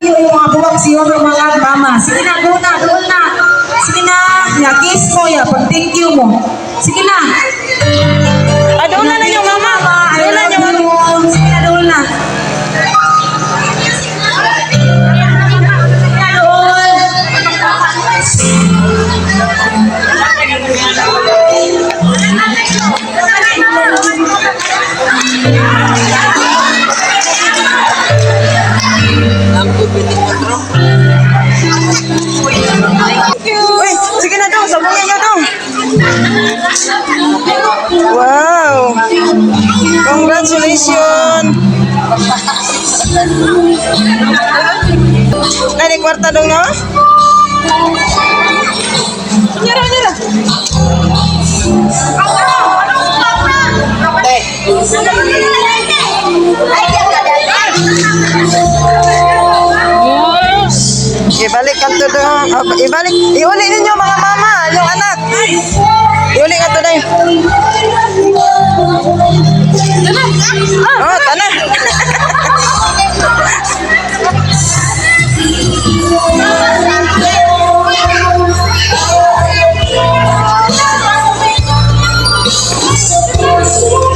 Yung mga buwak siyo ng mga mama. Sige na, go na, doon na. Sige na, ya, kiss mo ya, pag thank you mo. Sige na. Ah, doon na yung mama. I Doon na love yung mama. You. Sige na, doon na. Sige na, doon. Uy, sige na daw, sabungin nyo daw. Wow! Congratulations! Nani kwarta dong no? Nyara, nyara. Ibalik ang to dong. Oh, ibalik. Iuli ninyo mga mama, yung anak. Iuli ka to dong. Oh, tana.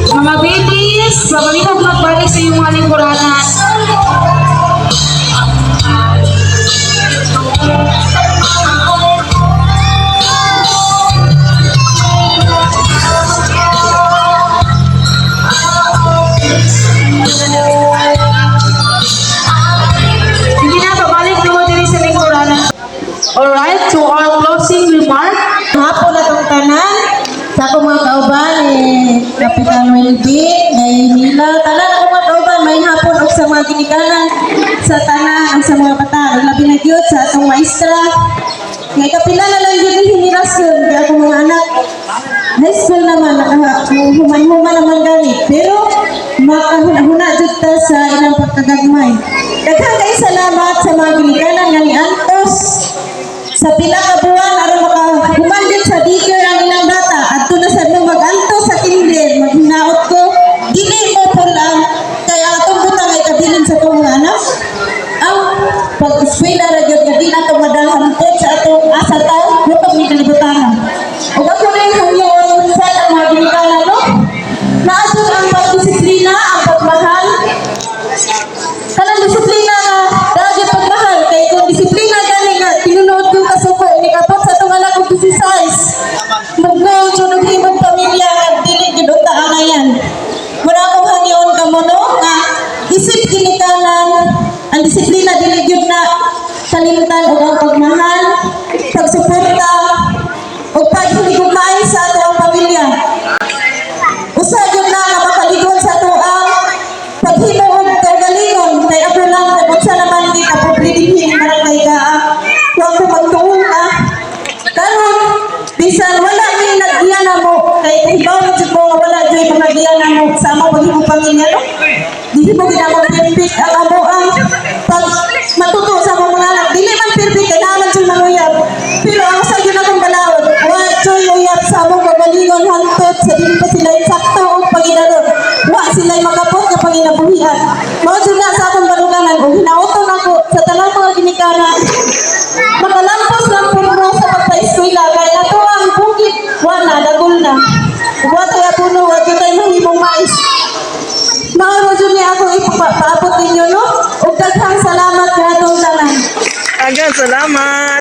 Mga babies, pabalihog magbalik sa iyong mga lingkuranan. Sige na, pabalik naman diri sa lingkuranan. Alright, to our closing remark, Hapon na tong tanan sa akong mga kauban eh, Kapitan Wilby, kay Mila, tanan akong mga kauban, may hapon og sa mga ginikanan sa tanan ug sa mga bata, ug labi na gyud sa atong maestra. Ngay kapila na lang gyud ni henerasyon kay akong mga anak. High school naman, naka human-human naman gani, pero makahuna-huna jud ta sa ilang pagkagagmay. Daghang kay salamat sa mga ginikanan nga niantos sa pila ka buwan aron makahuman din sa daycare ang ilang bata. Adto na sad mo mag-anto sa kinder, maghinaot ko dili mo pulang kay ang atong butang ay kabilin sa atong mga anak ang pag-eskwela ra gyud nga di nato madalhan sa atong asa taw gutom ni kalibutan. Ug ako rin hangyoon sa ang mga ginikanan, no, naa jud ang pagdisiplina, ang pagmahal, kanang disiplina nga dagi pagmahal, kay kung disiplina gani nga tinunood kong kasuko ni kapot sa atong anak og 16, mugnaw jud og himong pamilya nga dili jud unta angayan. Muna akong hangyoon kamo, no, nga isip ginikanan ang disiplina dili gyud na kalimtan, ug ang pagmahal, pagsuporta ug paghigugmaay sa ato ang pamilya. Usa gyud na nga makaligon sa ato ang paghimo og kaugalingon, kay ako lang kung unsa naman ni kapobre dinhi barangay ka, wa ko magtuon ah. Karon bisan wala ni naggiya namo, kay kahibaw na jud mo nga wala jud mga giya namo sa among paghimong pamilya, no, dili mo ginamong perfect ang amo ang pag matuto sa among mga anak. Dili man perfect kay naa man jud manguyab, pero ang sa gyud akong balaod, wa jud uyab sa among kaugalingon hangtod sa dili pa sila insakto og pangidaron, wa sila makapot nga panginabuhian. Mao jud na sa akong baluganan ug hinauton ako sa tanang mga ginikanan, makalampos lang pud mo sa pagpa-eskwela kay ato ang bukid wa na dagol na, ug wa tay abuno, wa jud tay mahimong mais. Mao ra jud ni ako ipapaabot ninyo, no, ug daghang salamat kanatong tanan. Agan, salamat.